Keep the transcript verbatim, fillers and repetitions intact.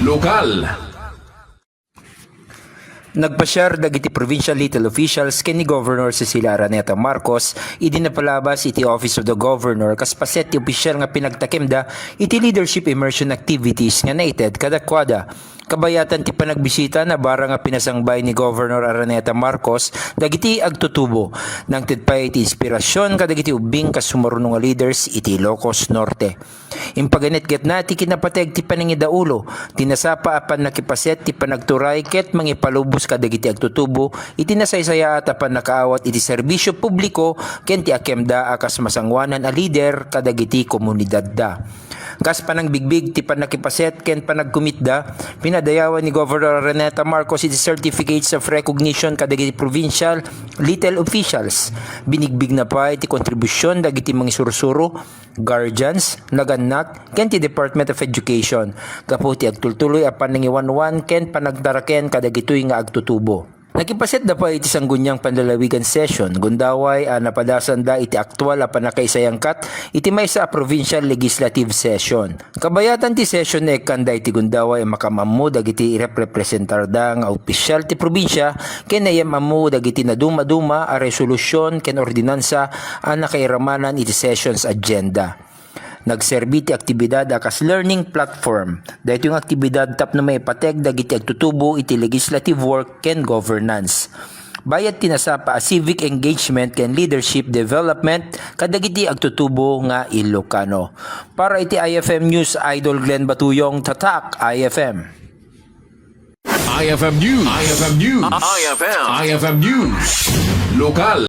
Lokal. Nagpasiar dagiti provincial little officials ken ni Governor Cecilia Araneta Marcos idi napalabas iti Office of the Governor kas paset ti opisyal nga pinagtakemda iti leadership immersion activities nga naited kadakuada. Kabayatan ti panagbisita, nabara nga pinasangbay ni Governor Araneta Marcos dagiti agtutubo. Nangted pay ti inspirasyon kadagiti ubbing kas sumaruno nga leaders iti Ilocos Norte. Impaganetgetna ti kinapateg ti panangidaulo, ti nasapa a pannakipaset ti panagturay ket mangipalubos kadagiti agtutubo iti nasaysayaat a pannakaawat iti serbisyo publiko ken ti akemda a kas masangoanan a lider kadagiti komunidadda. Kas panangbigbig ti pannakipaset ken panagkumitda, pinadayawan ni Governor Araneta Marcos iti Certificates of Recognition kadagiti provincial little officials. Binigbigna pay ti kontribusion dagiti mangisursuro, guardians, nagannak, ken ti Department of Education gapu ti agtultuloy a panangiwanwan ken panagtaraken kadagitoy nga agtutubo. Nakipasetda pay iti sangguniang panlalawigan session, gundaway a napadasanda iti aktual a pannakaisayangkat iti maysa a provincial legislative session. Kabayatan ti session, naikkanda iti gundaway a makaam-ammo dagiti representarda nga opisyal ti probinsia ken naiyam-ammo dagiti nadumaduma a resolusion ken ordinansa a nakairamanan iti session's agenda. Nagserbi ti aktibidad a kas learning platform. Daytoy nga aktibidad tapno maipateg dagiti agtutubo iti legislative work ken governance. Bayat ti nasapa a civic engagement ken leadership development kadagiti agtutubo nga Ilocano. Para iti I F M News, Idol Glenn Batuyong, Tatak I F M. I F M News. I F M News. I F M. I F M News. Lokal.